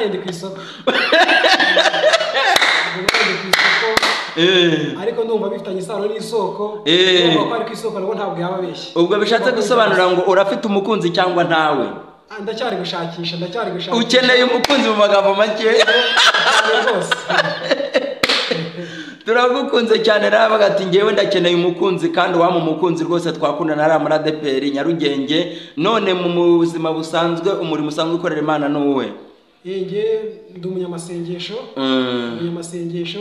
Nanjye ndi ku isoko. Ariko ndumva bifitanye isano n'isoko. Ndumva ko ari ku isoko nabwo ntabwo yababeshye. Ubwo bishatse gusobanura ngo urafite umukunzi cyangwa ntawe? Ndacyari gushakisha, ndacyari gushakisha. Ukeneye umukunzi mu magambo make. Turagukunze cyane rero ati ngewe ndakeneye umukunzi kandi wa umukunzi rwose twakundana ari muri ADEPR Nyarugenge. None mu buzima busanzwe umurimo usanzwe ukorera Imana n'uwe? Nge ndi umunyamasengesho, umunyamasengesho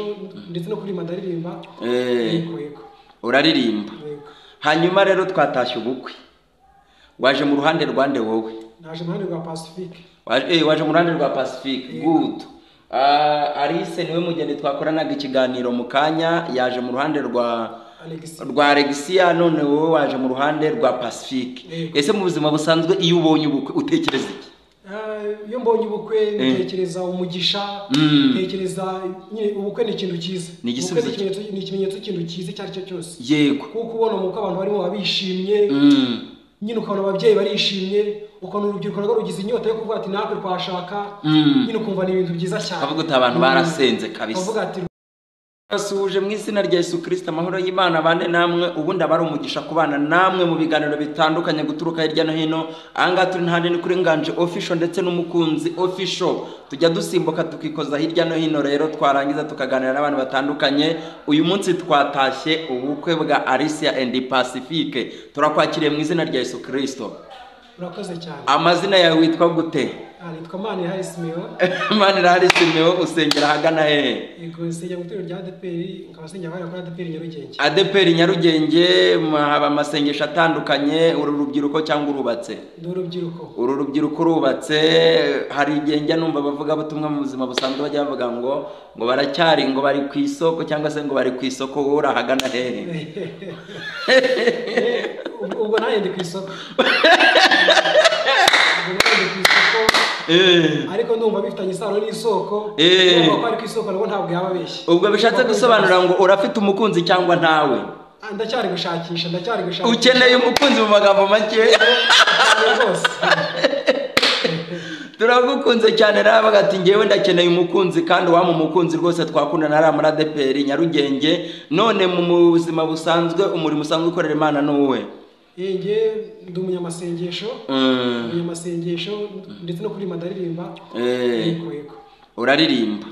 ndetse no kuririmba ndaririmba. Yego. Uraririmba. Hanyuma rero twatashye ubukwe. Waje mu ruhande rwande wowe? Naje mu ruhande rwa Pacifique. Waje mu ruhande rwa Pacifique. Good. Alice niwe mugeni twakoranaga ikiganiro mu kanya, yaje mu ruhande rwa Alexia, none wowe waje mu ruhande rwa Pacifique. Ese mu buzima busanzwe iyo ubonye ubukwe utekereza iki? Iyo mbonye ubukwe ntekereza umugisha, ntekereza nyine ubukwe ni ikintu cyiza. Ni ikimenyetso cy'ikintu cyiza icyo ari cyo cyose. Yego. Kuko ubona umuko abantu barimo babishimye, nyine ukabona ababyeyi barishimye, ukabona urubyiruko narwo rugize inyota yo kuvuga ati natwe twashaka, nyine ukumva ni ibintu byiza cyane. Kavuga uti abantu barasenze kabisa. Kavuga ati basuhuje mu izina rya Yesu Kristo, amahoro y'Imana bane namwe. Ubundi abari umugisha kubana namwe mu biganiro bitandukanye guturuka hirya no hino. Ahangaha turi ntande ni kuri Nganji Official ndetse n'Umukunzi Official. Tujya dusimbuka tukikoza hirya no hino, rero twarangiza tukaganira n'abantu batandukanye. Uyu munsi twatashye ubukwe bwa Alicia and Pacifique. Turakwakiriye mu izina rya Yesu Kristo. Urakoze cyane. Amazina yawe witwa gute? Nitwa Manirahari Simeo. Manirahari Simeo, usengera ahagana hehe? Yego, nsengera mu itorero rya ADEPR, nkaba nsengera kuri ADEPR Nyarugenge. ADEPR Nyarugenge haba amasengesho atandukanye. Uru rubyiruko cyangwa urubatse? Ndi urubyiruko. Uru rubyiruko urubatse. Hari igihe njya numva bavuga butumwa mu buzima busanzwe bajya bavuga ngo baracyari ngo bari ku isoko cyangwa se ngo bari ku isoko, wowe urahagana hehe? Ubwo nanjye ndi ku isoko. Ariko ndumva bifitanye isano n'isoko. Ndumva ko ari ku isoko nabwo ntabwo yababeshye. Ubwo bishatse gusobanura ngo urafite umukunzi cyangwa ntawe? Ndacyari gushakisha, ndacyari gushakisha. Ukeneye umukunzi mu magambo make. Turagukunze cyane rero ati ngewe ndakeneye umukunzi kandi wa umukunzi rwose twakundana ari muri ADEPR Nyarugenge. None mu buzima busanzwe umurimo usanzwe ukorera Imana n'uwe? Nge ndi umunyamasengesho, umunyamasengesho ndetse no kuririmba ndaririmba. Yego. Uraririmba.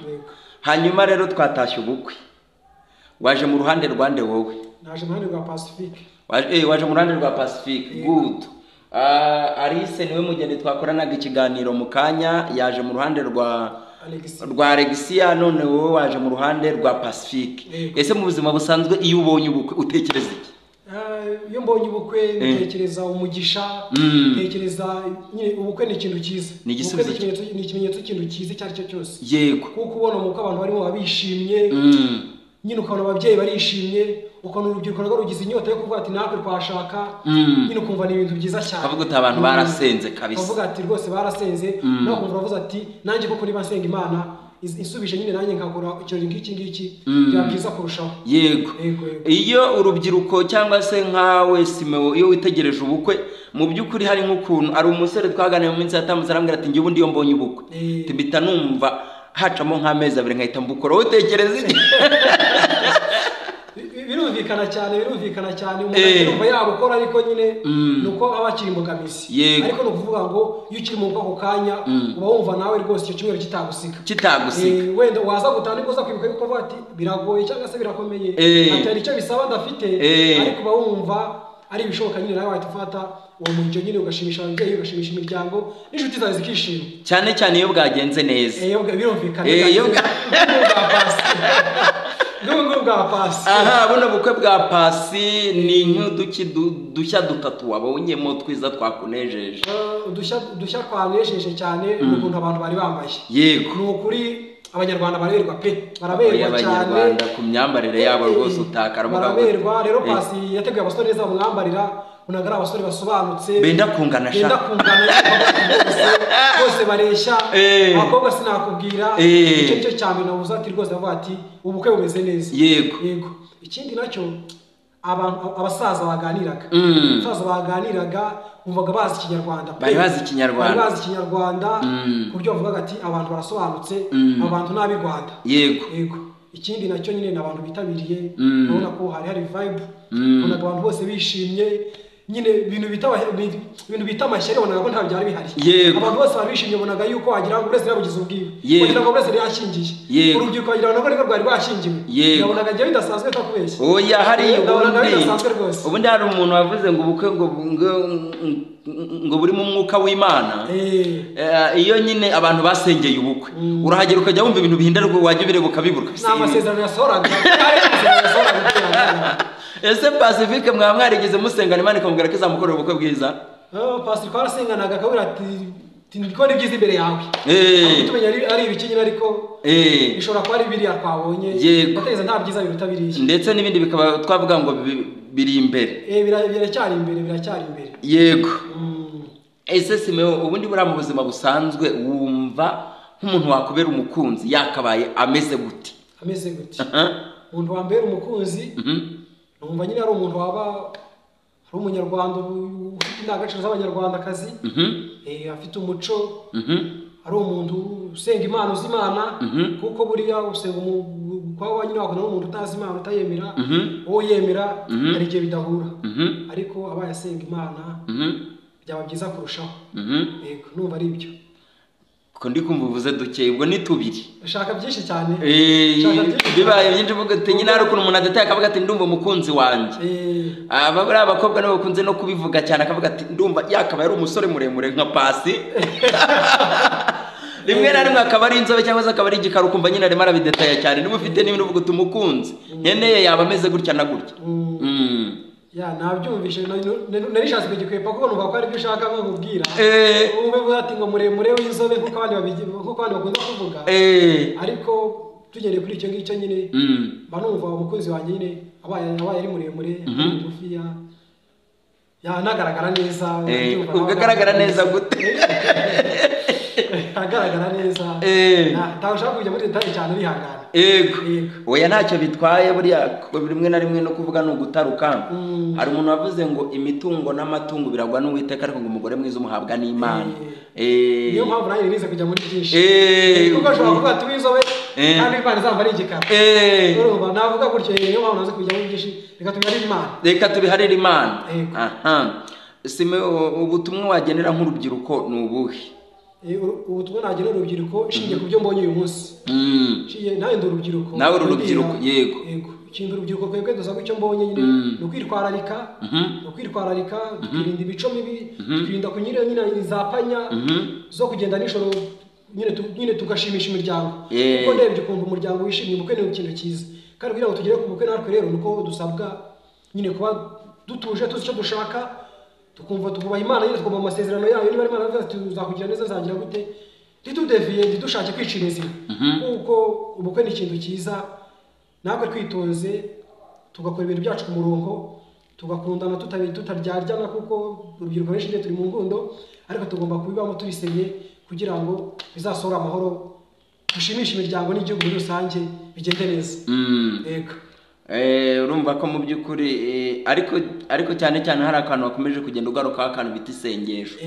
Hanyuma rero twatashye ubukwe. Waje mu ruhande rwande wowe? Naje mu ruhande rwa Pacifique. Waje mu ruhande rwa Pacifique. Good. Alice niwe mugeni twakoranaga ikiganiro mu kanya, yaje mu ruhande rwa Alexia, none wowe waje mu ruhande rwa Pacifique. Ese mu buzima busanzwe iyo ubonye ubukwe utekereza iki? Iyo mbonye ubukwe ntekereza umugisha, ntekereza nyine ubukwe ni ikintu cyiza. Ni ikimenyetso cy'ikintu cyiza icyo ari cyo cyose. Yego. Kuko ubona umuko abantu barimo babishimye, nyine ukabona ababyeyi barishimye, ukabona urubyiruko narwo rugize inyota yo kuvuga ati natwe twashaka, nyine ukumva ni ibintu byiza cyane. Kavuga uti abantu barasenze kabisa. Kavuga ati rwose barasenze, nawe ukumva uravuze ati nanjye koko niba nsenga Imana isubije nyine nanjye nkakora ikirori nk'iki ngiki byaba byiza kurushaho. Yego. Iyo urubyiruko cyangwa se nkawe Simeo iyo witegereje ubukwe mu by'ukuri hari nk'ukuntu ari umusore twaganiriye mu minsi yatambutse arambwira ati njye ubundi iyo mbonye ubukwe mpita numva hacamo nk'amezi abiri nkahita mbukora. Wowe utekereza iki? Birumvikana cyane, birumvikana cyane. Umuntu yumva yabukora ariko nyine nuko aba akiri imbogamizi. Ariko ni ukuvuga ngo iyo ukiri mu ako kanya uba wumva nawe rwose icyo cyumweru kitagusiga. Kitagusiga. Wenda waza gutaha nibwo uza kwibuka yuko uvuga ati biragoye cyangwa se birakomeye, ati hari icyo bisaba ndafite, ariko uba wumva ari ibishoboka nyine nawe wahita ufata uwo mujyo nyine ugashimisha ababyeyi, ugashimisha imiryango n'inshuti zawe zikishima. Cyane cyane iyo bwagenze neza. Birumvikana. Bwa Pasi. Aha, buno bukwe bwa Pasi ni nk'uduki dushya dutatu wabonyemo twiza twakunejeje. Udushya twanejeje cyane ukuntu abantu bari bambaye. Yego. Ni ukuri Abanyarwanda baraberwa pe, baraberwa cyane. Abanyarwanda ku myambarire yabo rwose utakara. Baraberwa. Rero Pasi yateguye abasore neza bamwambarira, unagara abasore basobanutse benda kungana sha. Benda kungana bose bareshya. Abakobwa sinakubwira. Icyo cyo cyane nabuza ati rwose avuga ati ubukwe bumeze neza. Yego. Yego. Ikindi nacyo abantu abasaza baganiraga. Abasaza baganiraga bumvaga bazi Ikinyarwanda. Bari bazi Ikinyarwanda. Bari bazi Ikinyarwanda ku buryo bavugaga ati abantu barasobanutse, abantu n'ab'i Rwanda. Yego. Yego. Ikindi nacyo nyine n'abantu bitabiriye, urabona ko hari vibe, ubona abantu bose bishimye nyine ibintu bita amashyari bonaga ko nta byari bihari. Abantu bose bari bishimye bonaga yuko wagira ngo urese yabugize ubwiwe, wagira ngo urese yashingiye, urubyiruko wagira ngo niko rwari rwashingiwe. Nabonaga ngiye bidasanzwe takubeshya. Oya hari ubundi hari umuntu wavuze ngo ubukwe ngo buri mu mwuka w'Imana. Iyo nyine abantu basengeye ubukwe urahagera ukajya wumva ibintu bihinda wajya ubireba ukabibura. N'amasezerano yasohoraga. Ese Pacifique mwaba mwarigeze musengana Imana ikamubwira ko izamukorera ubukwe bwiza? Pacifique arasenganaga akabwira ati ndiko ni byiza imbere yawe. Tumenya ari ibiki nyine ariko bishobora kuba ari biriya twabonye. Bateza nta byiza biruta biriya. Ndetse n'ibindi bikaba twavuga ngo biri imbere. Biracyari imbere, biracyari imbere. Yego. Ese Simeo ubundi buri mu buzima busanzwe wumva nk'umuntu wakubera umukunzi yakabaye ameze gute? Ameze gute? Umuntu wambera umukunzi numva nyine ari umuntu waba ari umunyarwanda ufite indangagaciro z'abanyarwandakazi, afite umuco, ari umuntu usenga Imana uzi Imana, kuko buriya usenga kwa nyine wakunda n'umuntu utazi Imana utayemera, wowe yemera hari igihe bidahura, ariko abaye asenga Imana byaba byiza kurushaho. Yego numva ari ibyo. Ko ndi kumva uvuze duke ubwo ni tubiri. Ushaka byinshi cyane. Bibaye byinshi uvuga ati nyine hari ukuntu umuntu adateye akavuga ati ndumva umukunzi wanjye. Aba bari abakobwa nabo bakunze no kubivuga cyane akavuga ati ndumva yakabaye ari umusore muremure nka Pasi. Rimwe na rimwe akaba ari inzobe cyangwa se akaba ari igikara ukumva nyine arimo arabidetaya cyane. Niba ufite n'ibintu uvuga uti umukunzi nkeneye yaba ameze gutya na gutya. Ya nabyumvishe narishatse kugikwepa kuko numva ko ari byo ushaka nkubwira. Ube uvuga ati ngo muremure w'inzobe kuko abandi kuko abandi bakunda kuvuga. Ariko tugereye kuri icyo ngicyo nyine mba numva umukunzi wanjye nyine abaye ari muremure mugufiya ya nagaragara neza. Ubwo agaragara neza gute? Agaragara neza. Ntabwo kujya muri detail cyane bihangana. Yego. Oya ntacyo bitwaye buriya rimwe na rimwe no kuvuga no gutaruka. Hari umuntu wavuze ngo imitungo n'amatungo biragwa n'Uwiteka ariko ngo umugore mwiza umuhabwa n'Imana. Niyo mpamvu nanjye nize kujya muri byinshi. Kuko ashobora kuvuga ati wizobe kandi Imana izamba ari igikara. Urumva navuga gutyo niyo mpamvu naze kujya muri byinshi reka tubiharire Imana. Reka tubiharire Imana. Aha. Simeo ubutumwa wagenera nk'urubyiruko ni ubuhe? Ubutumwa nagenera urubyiruko shingiye ku byo mbonye uyu munsi. Nshingiye nawe ndi urubyiruko. Nawe uri urubyiruko yego. Yego. Ikindi urubyiruko twebwe dusabwa icyo mbonye nyine ni ukwitwararika, ni ukwitwararika tukirinda imico mibi, tukirinda kunyura nyine izapanya zo kugenda nijoro nyine tugashimisha imiryango. Kuko ndebye ukuntu umuryango wishimye ubukwe ni ikintu cyiza. Kandi kugira ngo tugere ku bukwe natwe rero nuko dusabwa nyine kuba dutuje tuzi icyo dushaka, tukumva tukubaha Imana nyine tukumva amasezerano yayo. Niba Imana ivuze ati uzakugira neza nzagira gute, ntitudeviye ntidushake kwicira inzira, kuko ubukwe ni ikintu cyiza. Natwe twitonze tugakora ibintu byacu ku murongo, tugakundana tutaryarya, kuko urubyiruko benshi turi mu ngundo, ariko tugomba kubibamo tubisenye kugira ngo bizasohore amahoro, dushimishe imiryango n'igihugu muri rusange bigende neza. Yego. Urumva ko mu by'ukuri ariko cyane cyane hari akantu bakomeje kugenda ugaruka akantu bita isengesho.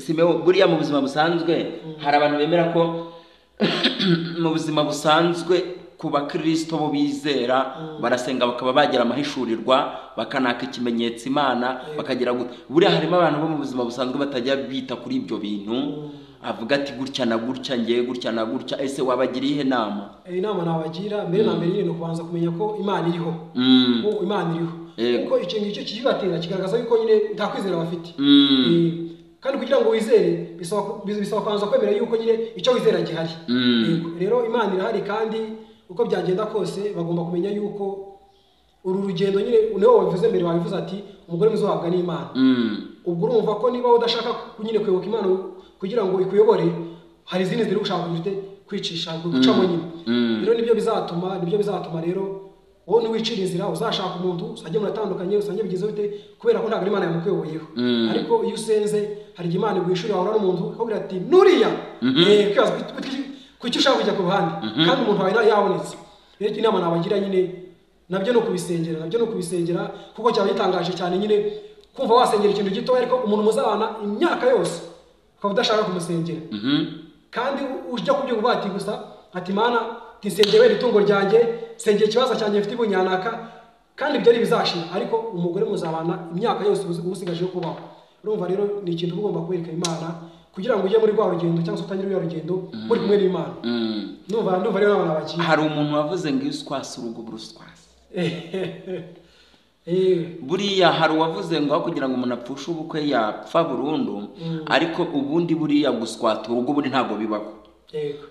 Simeo buriya mu buzima busanzwe hari abantu bemera ko mu buzima busanzwe ku bakristo bo bizera barasenga bakaba bagira amahishurirwa bakanaka ikimenyetso Imana bakagira gute. Buriya harimo abantu bo mu buzima busanzwe batajya bita kuri ibyo bintu, avuga ati gutya na gutya ngiye gutya na gutya. Ese wabagira ihe nama? Inama nabagira mbere na mbere ni ukubanza kumenya ko Imana iriho. Ko Imana iriho. Kuko icyo ngicyo kibatera kigaragaza yuko nyine nta kwizera bafite. Kandi kugira ngo wizere bisaba kubanza kwemera yuko nyine icyo wizera gihari. Rero Imana irahari kandi uko byagenda kose bagomba kumenya yuko uru rugendo nyine niwe wabivuze mbere, wabivuze ati umugore mwiza uhabwa n'Imana. Ubwo urumva ko niba udashaka nyine kuyoboka Imana kugira ngo ikuyobore, hari izindi ziri gushaka kwicisha gucamo nyine. Rero nibyo bizatuma rero wowe niwicira inzira uzashaka umuntu usange muratandukanye, usange bigize bite, kubera ko ntabwo Imana yamukuyoboyeho. Ariko iyo usenze hari igihe Imana iguhishurira wahura n'umuntu ikakubwira ati nuriya kuki ushaka kujya ku ruhande kandi umuntu wawe yabonetse. Rero inama nabagira nyine Nabyo no kubisengera, nabyo no kubisengera, kuko cyaba gitangaje cyane nyine kumva wasengera ikintu gito ariko umuntu muzabana imyaka yose ukaba udashaka kumusengera. Kandi ujya kubyumva ati gusa ati Mana tisengeye wenda itungo ryanjye, sengeye ikibazo cyanjye mfite ibunyanaka, kandi ibyo ari bizashira, ariko umugore muzabana imyaka yose usigaje yo kubaho. Urumva rero ni ikintu ugomba kwereka Imana kugira ngo ujye muri rwa rugendo cyangwa se utangire rwa rugendo muri kumwe n'Imana. Ndumva rero n'abana bagiye. Hari umuntu wavuze ngo iyo uswasa urugo buruswasa. Buriya hari uwavuze ngo aho kugira ngo umuntu apfushe ubukwe yapfa burundu, ariko ubundi buriya guswata urugo ubundi ntabwo bibaho.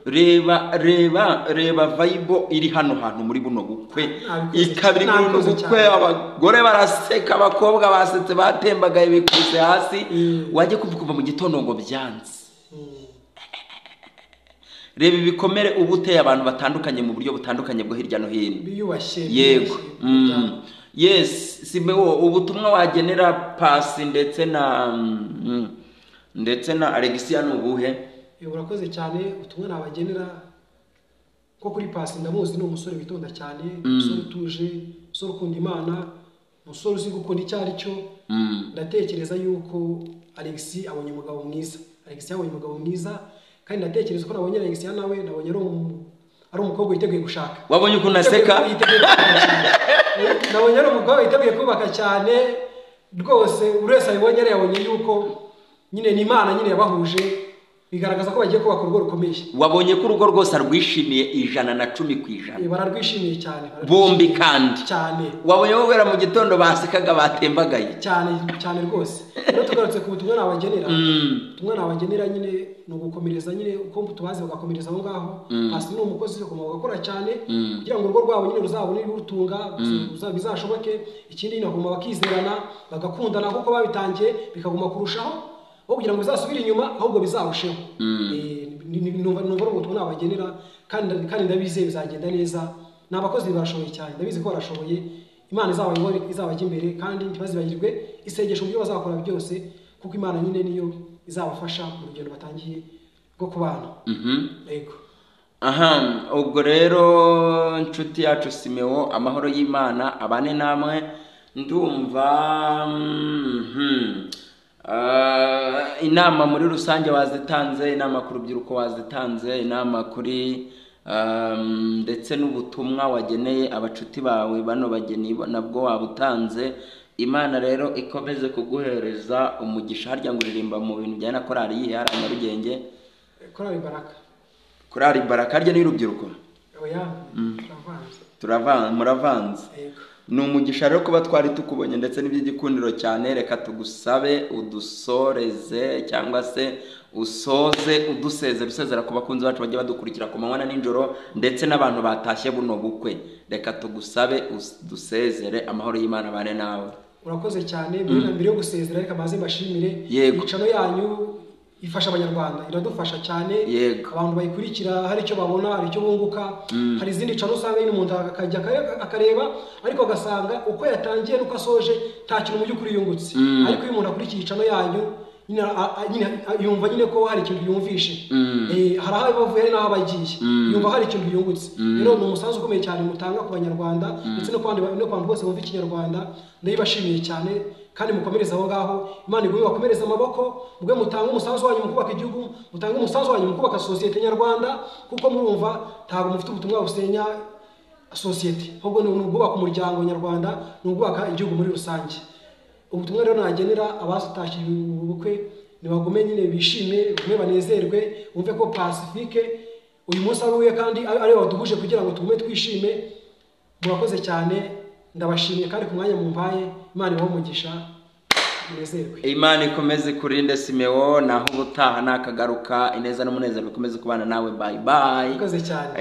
Reba reba vibe iri hano hantu muri buno bukwe, ikabiri muri buno bukwe, abagore baraseka, abakobwa basetse, batembagaye bikubise hasi, wajya kuva mu gitondo ngo byanze. Reba ibikomere uba uteye abantu batandukanye mu buryo butandukanye bwo hirya no hino. Biyubashye. Yego. Yes, Simeo, ubutumwa wagenera Pasi ndetse na Alexia ni ubuhe? Urakoze cyane. Ubutumwa nabagenera ko kuri Pasi ndamuzi, ni umusore witonda cyane, umusore utuje, umusore ukunda Imana, umusore uzi gukunda icyo ari cyo. Ndatekereza yuko Alexia abonye umugabo mwiza. Alexia abonye umugabo mwiza, kandi ndatekereza ko nabonye Alexia nawe nabonye ari umukobwa witeguye gushaka. Wabonye ukuntu aseka? Nabonye ari umukobwa witeguye kubaka cyane rwose. Buri wese abibonye yabonye yuko nyine ni Imana nyine yabahuje, bigaragaza ko bagiye kubaka urugo rukomeye. Wabonye ko urugo rwose arwishimiye 110%. Bararwishimiye cyane bombi kandi cyane. Wabonye ko guhera mu gitondo basekaga, batembagaye. Cyane cyane rwose. Rero tugarutse ku butumwa nabagenera, ubutumwa nabagenera nyine ni ugukomereza nyine uko tubazi, bagakomereza aho ngaho. Pasi ni umukozi, bagomba gukora cyane kugira ngo urugo rwabo nyine ruzabone ibirutunga, bizashoboke. Ikindi nyine bagomba bakizerana, bagakundana kuko babitangiye, bikaguma kurushaho aho kugira ngo bizasubire inyuma, ahubwo bizarusheho. Numva ari ubutumwa nabagenera, kandi ndabizeye bizagenda neza. Ni abakozi barashoboye cyane, ndabizi ko barashoboye. Imana izabayobore, izabajya imbere, kandi ntibazibagirwe isengesho mu byo bazakora byose, kuko Imana nyine niyo izabafasha mu rugendo batangiye rwo kubana. Yego. Aha, ubwo rero nshuti yacu Simeo, amahoro y'Imana abane namwe. Ndumva inama muri rusange wazitanze, inama ku rubyiruko wazitanze, inama kuri ndetse n'ubutumwa wageneye abacuti bawe bano bageni nabwo wabutanze. Imana rero ikomeze kuguhereza umugisha. Harya ngo uririmba mu bintu bijyanye na korali yihe hariya Nyarugenge? Korali Baraka. Korali Baraka, harya ni urubyiruko? Oya, turavanze. Muravanze. Yego. Ni umugisha rero kuba twari tukubonye, ndetse n'iby'igikundiro cyane. Reka tugusabe udusoreze cyangwa se usoze udusezera, usezera ku bakunzi bacu bagiye badukurikira ku manywa na nijoro, ndetse n'abantu batashye buno bukwe. Reka tugusabe udusezere, amahoro y'Imana abane nawe. Urakoze cyane. Mbere na mbere yo gusezera, reka maze mbashimire. Yego. Icano yanyu ifasha Abanyarwanda, iradufasha cyane. Abantu bayikurikira hari icyo babona, hari icyo bunguka. Hari izindi channel usanga nyine umuntu akajya akareba, ariko agasanga uko yatangiye n'uko asoje nta kintu mu by'ukuri yungutse. Ariko iyo umuntu akurikiye channel yanyu nyine yumva nyine ko hari ikintu yumvishe. Hari aho bavuye, hari n'aho bagiye, yumva hari ikintu yungutse. Rero ni umusanzu ukomeye cyane mutanga ku Banyarwanda ndetse no ku bandi bose bumva Ikinyarwanda. Ndabibashimiye cyane, kandi mukomereze aho ngaho. Imana igume bakomereze amaboko, mugwe mutange umusanzu wanyu mu kubaka igihugu, mutange umusanzu wanyu mu kubaka sosiyete nyarwanda, kuko murumva ntabwo mufite ubutumwa busenya sosiyete, ahubwo ni ubwubaka umuryango nyarwanda, ni ubwubaka igihugu muri rusange. Ubutumwa rero nagenera abasutashye ubukwe, nibagume nyine bishime, bagume banezerwe, bumve ko Pacifique uyu munsi ari uwe, kandi ari we waduhuje kugira ngo tugume twishime. Murakoze cyane, ndabashimiye kandi ku mwanya mumpaye. Imana ibahe umugisha, munezerwe. Imana ikomeze kurinde Simeo, naho ubutaha nakagaruka. Ineza n'umunezero bikomeze kubana nawe. Bye bye. Murakoze cyane.